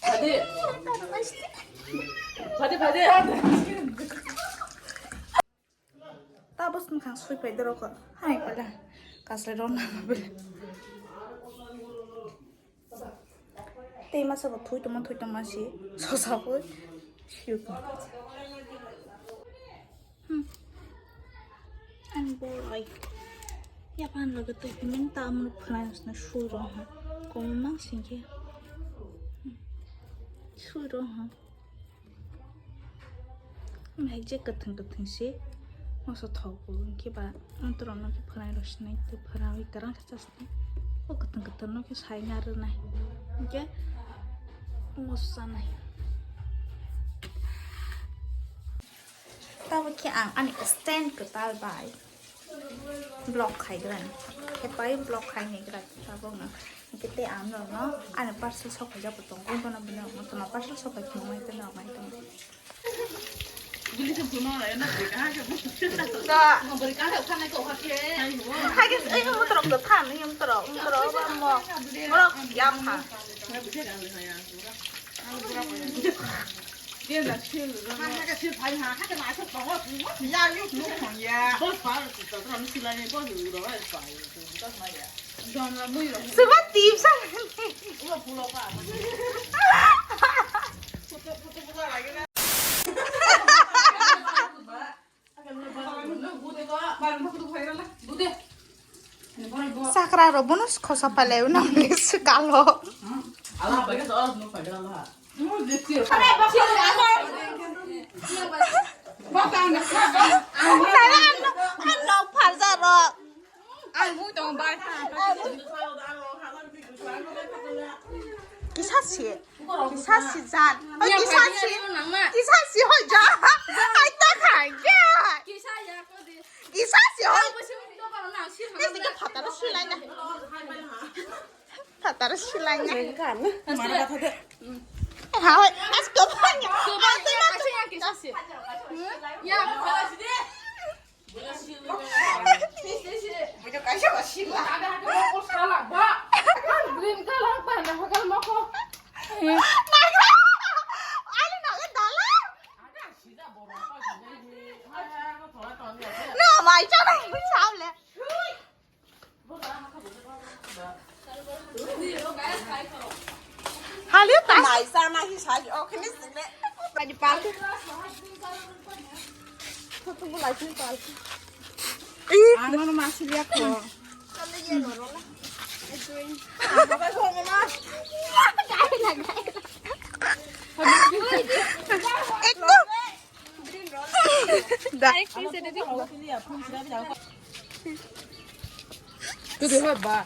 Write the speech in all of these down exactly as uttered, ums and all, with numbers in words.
Phadi. Phadi, phadi. Tabos nwkhang sui pai dorok. Hai pala. Kaslai rok nama bele. Tei masa bo thui tongma, thui tongma si. Sosa bo. Siyo tongma. Hmm. Ang borai. Yapan loge tei payment ta amno phwrang sna sui rok ha. Kom mang singke. Hmm. Sui rok ha. Mai je kwthwng kwthwng se moso thok bo hwnkhe ba motorok no khe phwrang rw sinai tei phwrang rwi kwrang khe chasnai o kwthwng kwthwng no khe sai na rwnai hwnkhe moso chanai. Tamo khe ang ani stand kwtal bai. Block khai gran. Hepai block khai ni gran tabok no. Hingke tei ang no no ani parcel sok khaijak bo tongo. Bono bini omo toma parcel sok khai phunuk mai tei nok mai tong. Bili se phunuk lai na bri kaha ke. Da. Bri kaha ke khana ko ha ke. Hai ke ei mo torok do than, ei mo torok, mo torok ba mo. Mo ya pha. Seba tip sa. Sakra rok bono khosa palai o nang le swkalo. Nang ano ano phalsa rok. Kisa si. Kisa si jan. Oi, kisa si. Kisa si hoi jan. Ai ta khai ya. Kisa si hoi. Ni sika phataro silai na. Phataro silai na. Ha hoi. Asko banya. Green color ba. Green color ba na hogal moko. Nagra. Ani naga dala. No, mai chana, sao le. Hali ta. Mai chana hi sai, o khini sile. Pani pal. Tutu bulai pani pal. Ih. Ano no masih lihat ko. Ekko. Da. Tutu ba.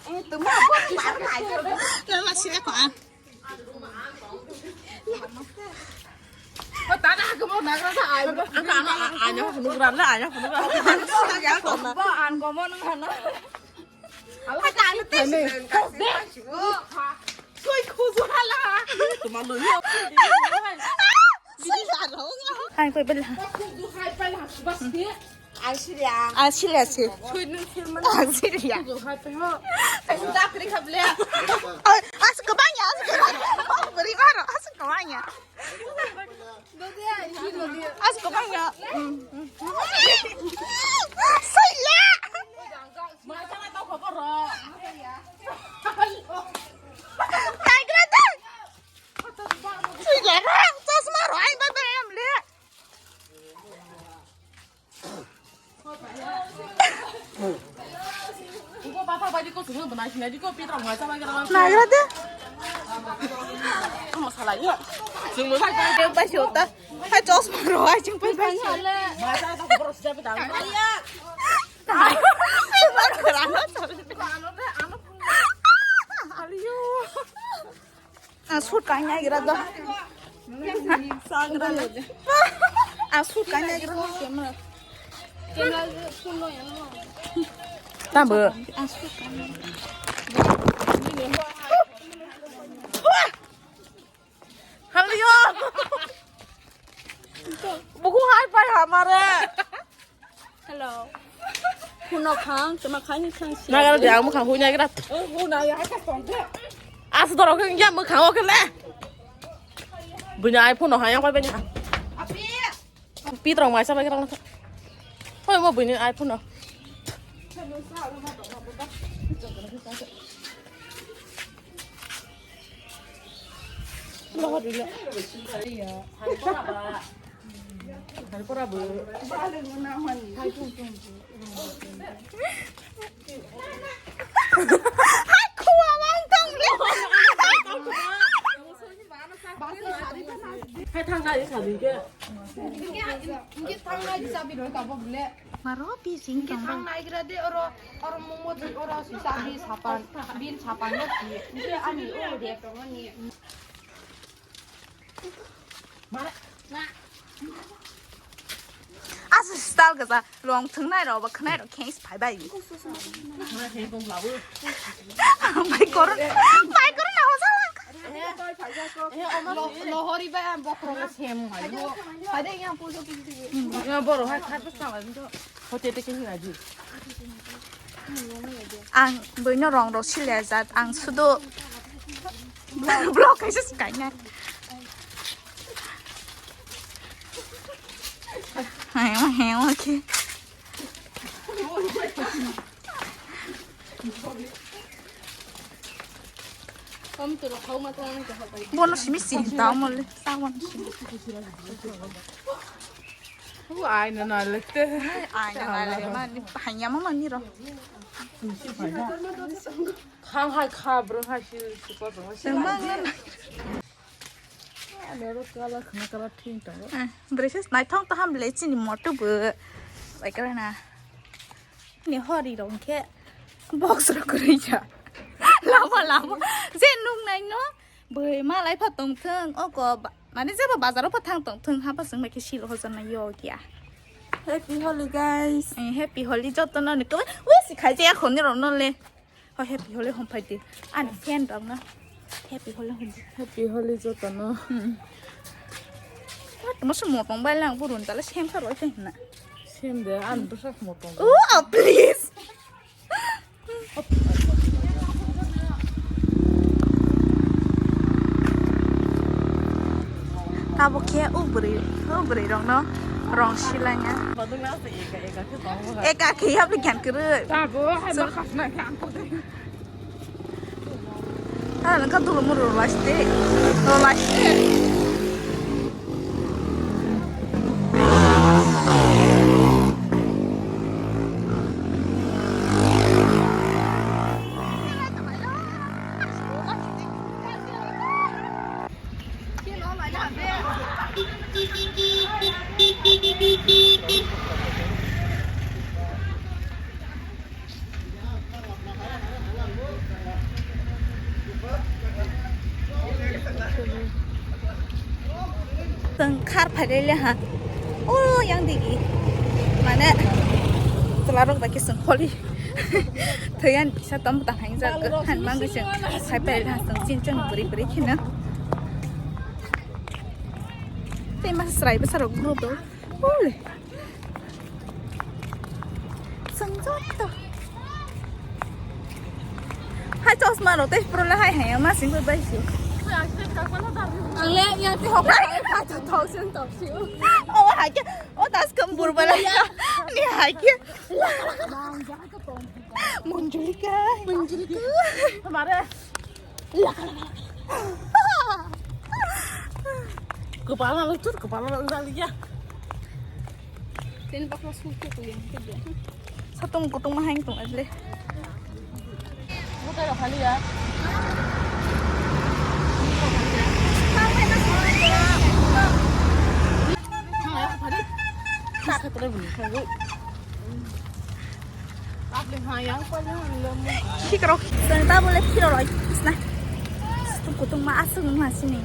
Nama sila ko ah. Tana aku mau nagra sa ayo. Aku ano ayo aku nugra la ayo aku nugra. Ba an gomo nang hana. Ala ka anu te. Soi khuzu hala. Tuma lo yo. Hai koi bela. Khuzu hai pala bas ni. Ang siriya. Ang siriya si. Soi nu sir man. Ang siriya. Khuzu hai pala. Khuzu tak ri khable. Oi, as kebanya, as kebanya. Oh, beri maro, as kebanya. As kebanya. Sila. Tiger attack. Sila, chasma ro, ai ba ba em le. Ibu bapak baju kau semua benar sini aja kau pitra mau sama kita. Nah, ya deh. Kamu salah ya. Semua saya pakai pakai otak. Hai chasma ro, hai ching pai pai. Masa tak kau beres siapa tahu. Aliyo. Ah, sut kai nai gira do. Ah, sut kai nai gira do camera. Tabo. Ah, sut kai nai. Haliyo. Buku hai pai hamare. Hello. Kuno khang, cuma khang ni khang si. Nagar dia mu khang hunya kira. Oh, hunya ya ka tong de. As dorok khang ya mu khang oke le. Buini iPhone no hayang pai bini. Pi trong mai sa bai rang. Hoi mo buini iPhone no. Lo ho dile. Hari pora bo. Hai khua wang tong le. Hai thang kai sa ding ke. Inge, inge thang nai di sabi roi ka bo bile. Maro pi sing. Inge thang nai gira de oro, oro momo di oro si sabi sapan, bin sapan no si. Inge ani o de tong ni. Mara. Na. As style ka sa long thung nai ro ba khnai ro khe phai bai. Mai koron, mai koron na hosa lang. Lohori bai ang bokhorok sem hai. Hai de yang pujo pujo. Ya boro hai khat bwskango hote te khe hinga di. Ang buino rong rok sile jat ang sudo vlog kaisa sikainai. Hai hai okay. Bono simi sini tau mole, sawan sini. Ai na na lekte. Ai na na le mani hanya ma mani ro. Khang hai kha bro hai si si ko bro. Mang na. Aro kala khna kala thing tongo. Bwrwi se naithok taham le chini moto bo. Bai kala na. Ni hori rong khe box rok kwrwi ya. Lama lama je nung nai no bwrwi malai pha tong thung oko ba-, mane jeba bazar o pha thang tong thung ha pa sung bai khe silo hojan na yo kya. Happy Holi guys. Eh, happy Holi joto no ni ko wi si khai je ya khoni rok no le. Ho happy Holi hom phai di. Ani fan rok no happy Holi hom di. Happy Holi joto no. Hmm. Tamo se motong bai lang burun tala sem sa roi teng na. Sem de an bwsak motong. Oh, please. Tabuk khe o bwrwi, o bwrwi rokno rong silanya. Eka khe yapli khan kwrwi. Tabo hai ma khasna khe ang kudai. Ah, nang ka dulu muru rolas te. Rolas te. Tang khar phai le ha. O yang digi. Mane tla rok bai khe sung kholi. Thoyan bisa tom ta hain jak han mang se. Sai pai ha sung chin chang bri bri khina. Te ma srai bwsa rok group do. Ule. Sung jotto. Hai chosma rok tei pro le hai hai ma sing bai si. Ang le yang ti hok hai ka to thok sen tok si. O hai ke o das kam bur bala. Ni hai ke. Manjulika. Manjulika. Hamare. Kepala lucu, kepala lucu liya. Sini bakal susu tuh yang kedua. Satu kutung mahal tuh aja. Buka ya kali ya. Sikrok, seng ta bole kiro roi, sna. Tung kutung ma asung ma sini.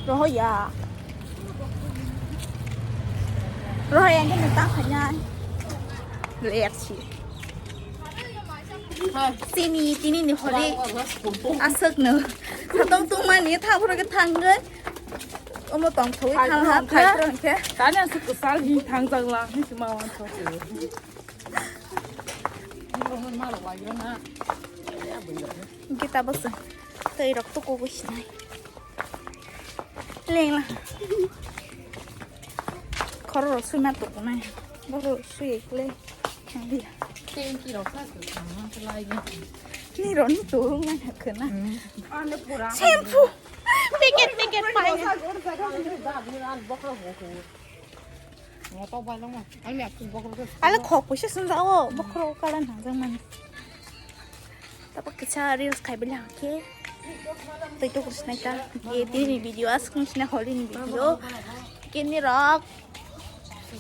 Rohoya. Rohoya yang kena tang hanya. Lihat sih. Sini, tini ni hori. Asuk no. Katong tung mani, thang pura ke thanggen. Omo tong thoi thang ha, thai pura ke. Tanya asuk kesal hi thang jang lang, hi sima wan thok. Kita bos. Tei rok tu kugus nai. Lengla. Khoro rok sui ma tuk nai. Boro sui ekle. Nang dia. Thank you, rok sa tu sama tu lagi. Ni ro ni tu nang khna. Ane pura. Shampoo. Packet, packet, packet. Ale khok puisa sung jao, bokhro kala nang jang mani. Tabo kisa reels khai beli hake. Tei to kusnai ta. Ye tini video as kung sina holi ni video. Kini rok.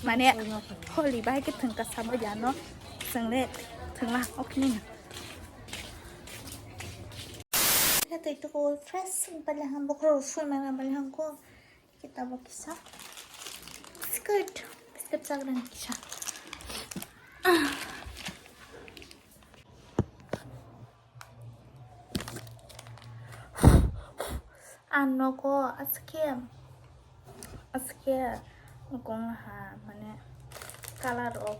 Mane holi bai ke thengka sabai jano. Sengle thengla okni. Tei to fresh beli ham bokhro sung na beli ham ko. Kitabo kisa. Skirt. Skirt chagrani kisa. Ang nogo aske, aske nukung ha, mane, colour o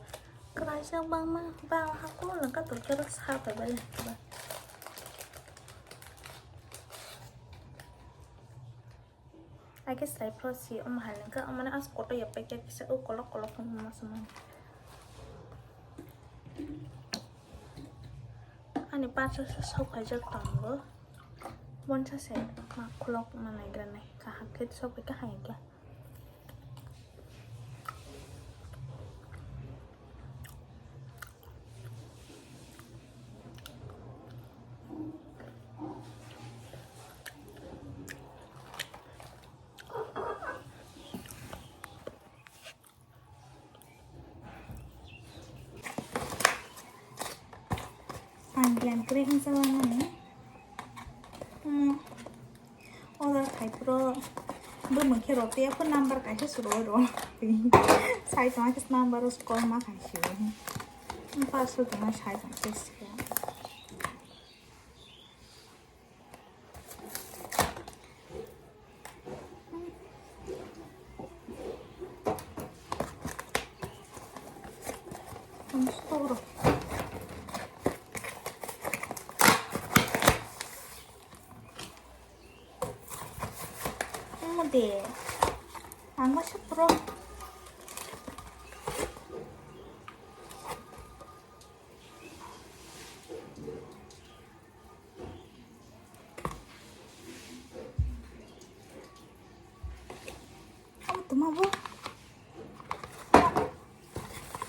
kwlaisa bangma, bang hako lengka torkhe rok sa phaibai. Ake srai phro si omo hai lengkha, omo as koto ya packet kisa o kolok kolok wngma se mani. Ani pansa se sok khaijak tongo. Bonsa se ma khulok ma naigra nai kaham khe sok khe kaham khe. Ang biyan kwrwi hwnsa lanani. Hmm. Order khai phuru bumung khe rw tei phone number kaisa se rw rw. Sai tongma khe number o call ma khai se. Parcel tongma sai tong se. Omo de. Ang masa pro. Ang tuma bo.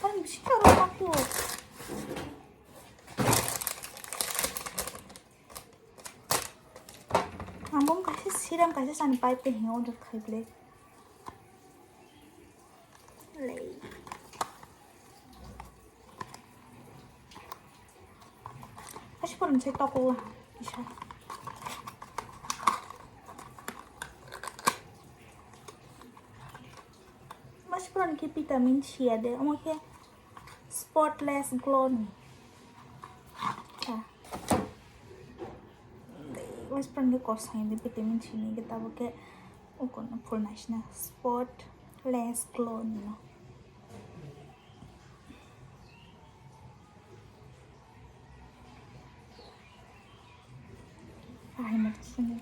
Ang bisi choro aku. Ang bom kaisa siram kaisa sani pipe te hingo order khai ble. Lei. Asi pun sai toko isa. Mas pun ki vitamin C ada, omo khe spotless glow ni. Mas pun ki kosong ini vitamin C ni kita bo khe ukon full naisna spotless glow ni no. Ai, mo sini.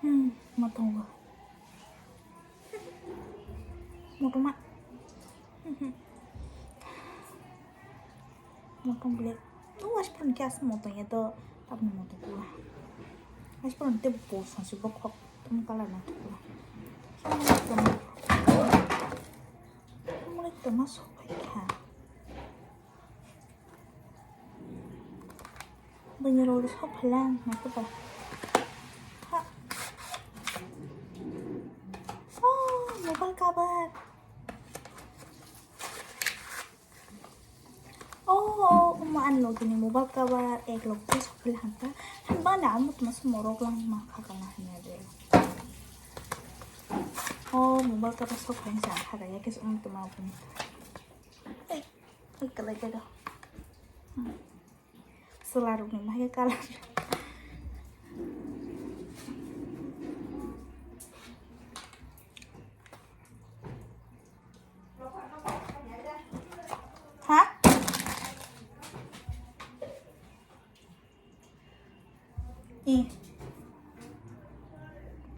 Hmm, motong ba. Motong ma. Motong bile. Tu wash pun kya se motong ya to tapni motong pura. Wash pun te bo sansi bo khok tum kala na tu pura. Mole toma sopai kha. Bini rok sok phalang na kuda. Ha. Oh, mobile cover. Oh, uma an logi ni mobile cover ek log tu sok phalang ta. Ba na amu tuma se morok lang ma kha kala hanya de. Oh, mobile cover sok phalang sa kha ya ke um tuma pun. Ei, ei kala ke do. Hmm. Chwla rokni bahai khe colour. Eh,